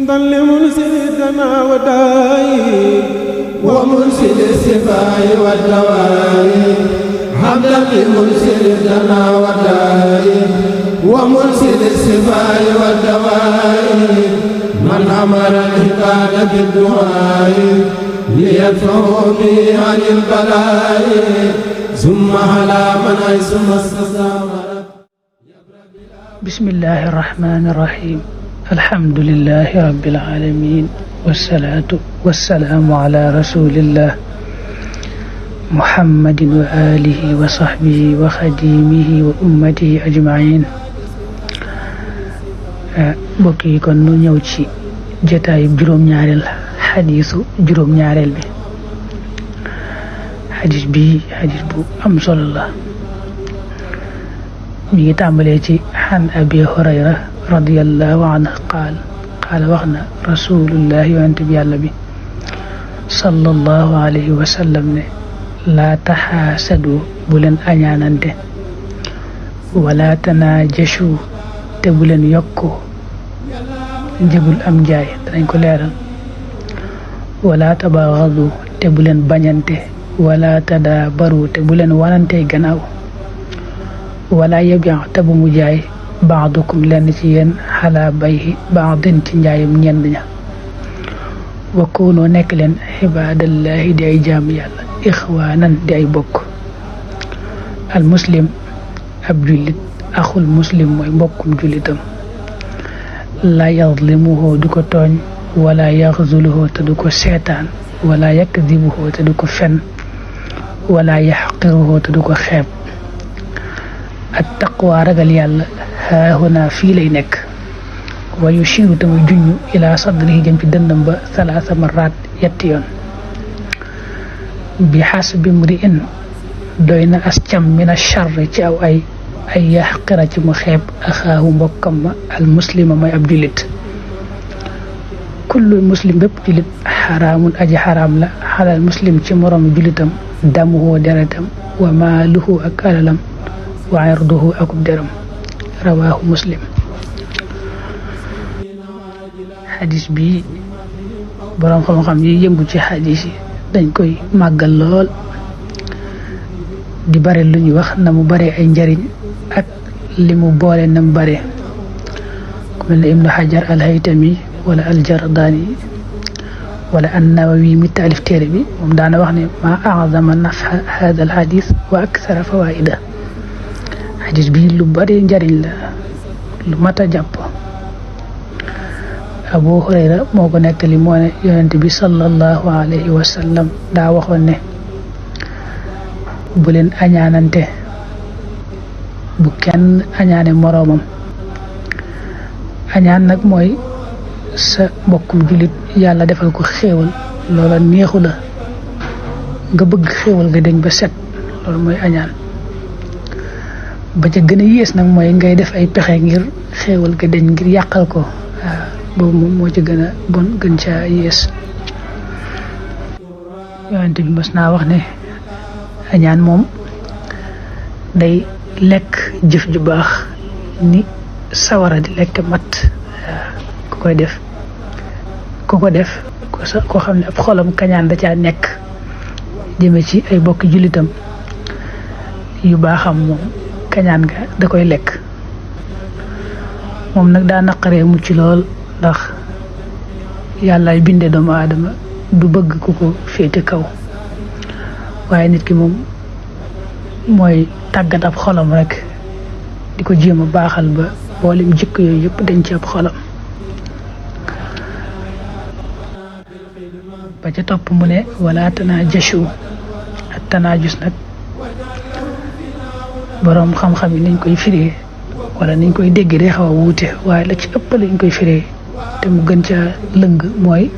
حمدا لمنزل الدنا والداء ومنزل الشفاء والدواء حمدا لمنزل الدنا والداء ومنزل الشفاء والدواء من أمر العباد بالدعاء ليدفعوا به عن البلاء ثم على من ثم استقام. بسم الله الرحمن الرحيم. الحمد لله رب العالمين والصلاة والسلام على رسول الله محمد وآله وصحبه وخديمه وأمته أجمعين. بوكي كون نو ñew ci jotaay juroom ñaarel hadithu juroom ñaarel bi. hadith bu am solo la. mi tambalé ci han abi hurayra radiyallahu anhu qala waxna rasulullah yonent bi yalla bi sallallahu alayhi wa sallam ne la tahasadu bulen añanante wala tanajashu te bulen yokko njëgul am jaay dañ ko leeral wala tabaghadu te bulen bañante wala tadabaru te bulen wanante gannaaw wala yabi' te bu mu jaay ba'dukum lenn ci yéen xala bayhi ba'din ci njaayam ñenn ña wa kunu nekk leen ibadallahi di ay jaam yàlla ixwaanan di ay bokk al muslim ab jullit axul muslim mooy mbokkum jullitam la yazlimuhu du ko tooñ wala yaxzuluhu te du ko seetaan wala yakdibuhu te du ko fen wala yaxqiruhu te du ko xeeb at taqwa ragal yàlla haahuna fii lay nekk wa yushiru te muy junñu ila sadrihi jëm ci dëndam ba salaasa marrat yetti yoon bi xasbi mri'in doy na as cam mina charri ci aw ay yaxqira ci mu xeeb axaahu mbokkam ma al muslima mooy ab jullit kullu muslim bépp jullit xaraamun aji xaraam la xalal muslim ci moroom jullitam damuhu deretam wa maaluhu ak alalam wa irduhu akub deram rawaahu muslim. xadis bi boroom xam-xam yi yëngu ci xadis yi dañ koy màggal lool di bare lu ñu wax na mu bare ay njariñ ak li mu boole na mu bare ku mel ne ibnu xajar al-haytami wala al-jardani wala an-nawawi mi taalif téere bi moom daana wax ne ma a'zama naf'a hada al-hadis wa akthara fawaida. xadis bi lu bare njariñ la lu mat a jàpp. abu hurayra moo ko nettali moo ne yonent bi sallallahu alayhi wa sallam daa waxoon ne bu leen añaanante bu kenn añaane moroomam. añaan nag mooy sa mbokkum jullit yàlla defal ko xéewal loola neexu la nga bëgg xéewal nga deñ ba set loolu mooy añaan. ba ca gën a yées nag mooy ngay def ay pexe ngir xéewal ga deñ ngir yàqal ko waaw boobu moom moo ci gën a bon gën caa yées. yonent bi mas naa wax ne añaan moom day lekk jëf ju baax ni sawara di lekk mat waaw ku ko def koo xam ne ab xolam kañaan da caa nekk jëme ci ay bokki jullitam yu baaxam moom kañaan ga da koy lekk. moom nag daa naqaree mucc lool ndax yàllaay binde doomu aadama du bëgg ku ko féete kaw waaye nit ki moom mooy tàggat ab xolam rek di ko jéem a baaxal ba boolem jikko yooyu yëpp dañ ci ab xolam. ba ca topp mu ne wala tanajashu ak tanajus nag boroom xam-xam yi nañ koy firee wala niñ koy dégg day xaw a wuute waaye la ci ëpp lañ koy firee te mu gën ca lëng mooy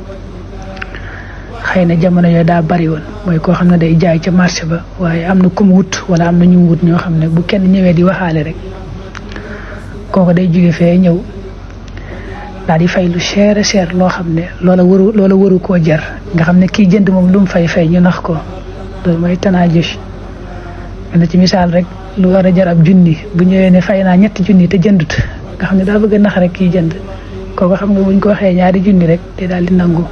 xëy na jamono yooyu daa bari woon mooy koo xam ne day jaay ca marché ba waaye am na ku mu wut wala am na ñu wut ñoo xam ne bu kenn ñëwee di waxaale rek kooku day jóge fee ñëw daal di fay lu cher loo xam ne loola waru koo jar nga xam ne kii jënd moom lu mu fay ñu nax ko loolu mooy tanaajush. na ci misaal rek lu war a jar ab junni bu ñëwee ne fay naa ñetti junni te jëndut nga xam ne daa bëgg a nax rek kii jënd kooku xam nga buñ ko waxee ñaari junni rek te daal di nangu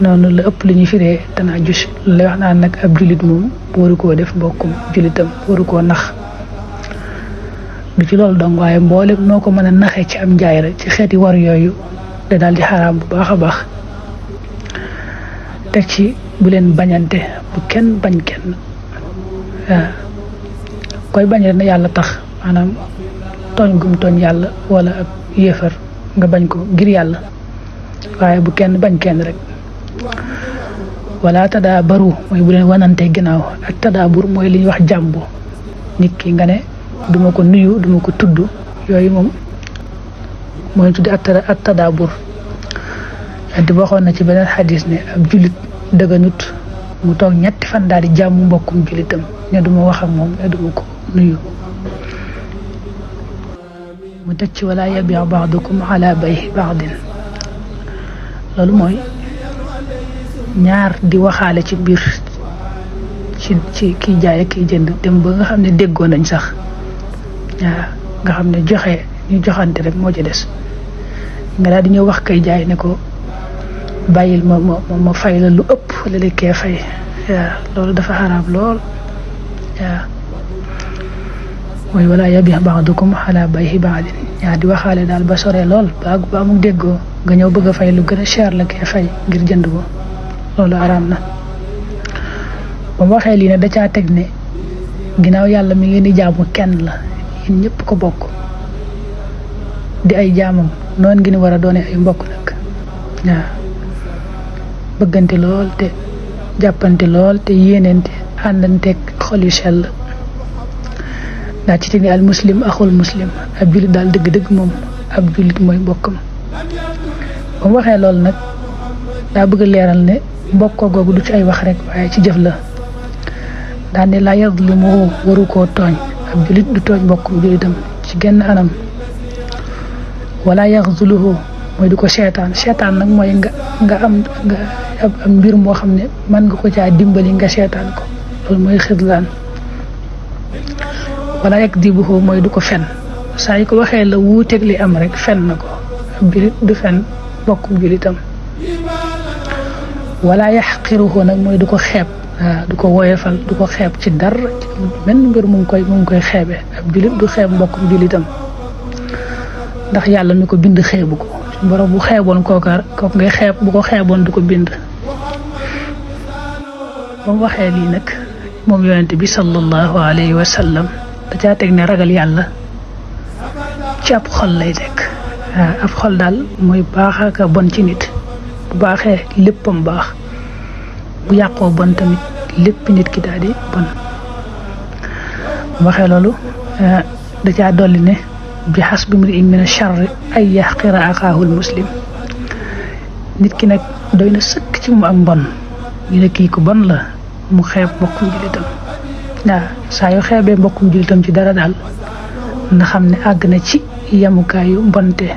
noonu la ëpp lu ñu firee tanaa jus lay wax naan nag ab jullit moom waru koo def mbokkum jullitam waru koo nax du ci loolu dong waaye mboolem noo ko mën a naxee ci am njaay rek ci xeeti war yooyu da daal di xaraam bu baax a baax teg ci bu leen bañante bu kenn bañ kenn waaw koy bañ rek na yàlla tax maanaam tooñ gum tooñ yàlla wala ab yéefar nga bañ ko ngir yàlla waaye bu kenn bañ kenn rek wala tadaa baru mooy bu leen wanante ginnaaw ak tadaabur mooy li ñuy wax jàmbu nit ki nga ne duma ko nuyu duma ko tudd yooyu moom mooy tuddi ak tadaabur di waxoon na ci beneen xadis ne ab jullit dëgganut mu toog ñetti fan daal di jàmm mbokkum jullitam ne duma wax ak moom ne duma ko nuyu mu teg ci wala yabi ba'dukum ala bay'i ba'din loolu mooy ñaar di waxaale ci biir ci kiy jaay ak kiy jënd dem ba nga xam ne déggoo nañ sax waaw nga xam ne joxe ñu joxante rek moo ci des nga daal di ñëw wax kay jaay ne ko bàyyil ma fay la lu ëpp la lekkee fay waaw loolu dafa xaraam lool waaw mooy wala yabi ba'dukum ala bay'i ba'din ñaar di waxaale daal ba sore lool ba mu déggoo nga ñëw bëgg a fay lu gën a cher la kee fay ngir jënd ko loolu araam na ba mu waxee lii ne da caa teg ne ginnaaw yàlla mi ngeen di jaamu kenn la yéen ñëpp ko bokk di ay jaamam noonu ngeen war a doone ay mbokk nag waaw bëggante lool te jàppante lool te yéenente àndanteeg xol yu sell daa ci teg ne al muslim axul muslim ab jullit daal dëgg-dëgg moom ab jullit mooy mbokkam ba mu waxee loolu nag daa bëgg leeral ne mbokkoo googu du ci ay wax rek waaye ci jëf la daan ne laa yazlimuhu waru koo tooñ ab jullit du tooñ mbokkum jullitam ci genn anam wala yaxzuluhu mooy du ko seetaan nag mooy nga am mbir moo xam ne mën nga ko caa dimbali nga seetaan ko loolu mooy xidlaan wala yakdibuhu mooy du ko fen saa yi ko waxee la wuuteeg li am rek fen na ko ab jullit du fen mbokkum jullitam wala yaxqiruhu nag mooy du ko xeeb waaw du ko woyefal du ko xeeb ci dara benn mbir mu ngi koy xeebe ab jullit du xeeb mbokkum jullitam ndax yàlla mi ko bind xeebu ko borom bu xeeboon kooku ngay xeeb bu ko xeeboon du ko bind ba mu waxee lii nag moom yonent bi sallallahu alayhi wa sallam da caa teg ne ragal yàlla ci ab xol lay nekk waaw ab xol daal mooy baax ak bon ci nit bu baaxee léppam baax bu yàqoo bon tamit lépp nit ki daal di bon waxee loolu da caa dolli ne bi hasbi mri'in min ash-sharri ay yahqira axaahul muslim nit ki nag doy na sëkk ci mu ak mbon ñu ne kii ko bon la mu xeeb mbokkum jullitam waaw saa yu xeebee mbokkum jullitam ci dara daal na xam ne àgg na ci yemukaayu mbonte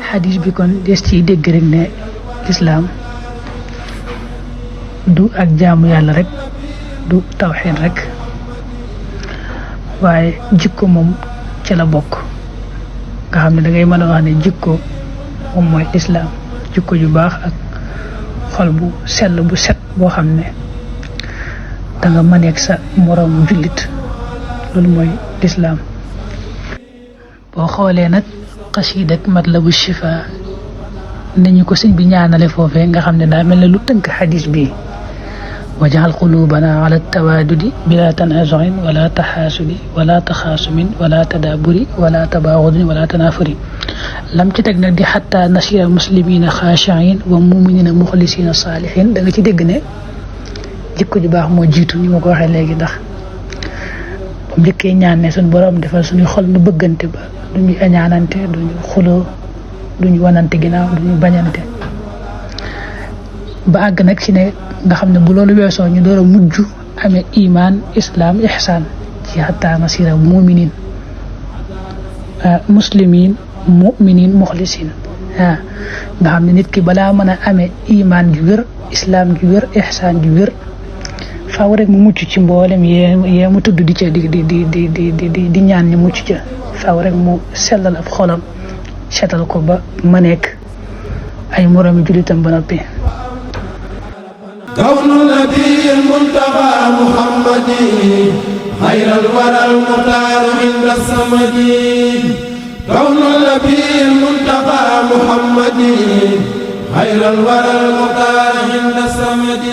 xadis bi kon des ciy dégg rek ne lislaam du ak jaamu yàlla rek du tawxiid rek waaye jikko moom ci la bokk nga xam ne da ngay mën a wax ne jikko moom mooy lislaam jikko ju baax ak xol bu sell bu set boo xam ne da nga mëneeg sa moroom jullit loolu mooy lislaam boo xoolee nag xasiidak matlabu shifa nañu ko sëñ bi ñaanale foofee nga xam ne daa mel ne lu tënk xadis bi wajal qulubana ala tawadudi bila tanazuin wala taxaasudi wala taxaasumin wala tadaburi wala tabaxudin wala tanafuri lam ci teg nag di xatta nasira muslimina xaashiin wa muminina muxlisina saalihin da nga ci dégg ne jikko ju baax moo jiitu ni ma ko waxee léegi ndax bam njëkkee ñaan ne suñ borom defal suñuy xol nu bëggante ba duñu añaanante duñu xuloo duñu wanante ginnaaw duñu bañante ba àgg nag ci ne nga xam ne bu loolu weesoo ñu door a mujj amee iman islam ihsaan ci xataa nasira muminin muslimin muminin muxlisin waaw nga xam ne nit ki balaa mën a amee iman ju wér islam ju wér ihsaan ju wér faaw rek mu mucc ci mboolem yee mu tudd di ca di ñaan ñu mucc ca faaw rek mu sellal ab xolam setal ko ba ma nekk ay moroomi jullitam ba noppi كون النبي المنتقى محمد خير الورى المختار عند الصمد كون النبي المنتقى محمد خير الورى المختار عند الصمد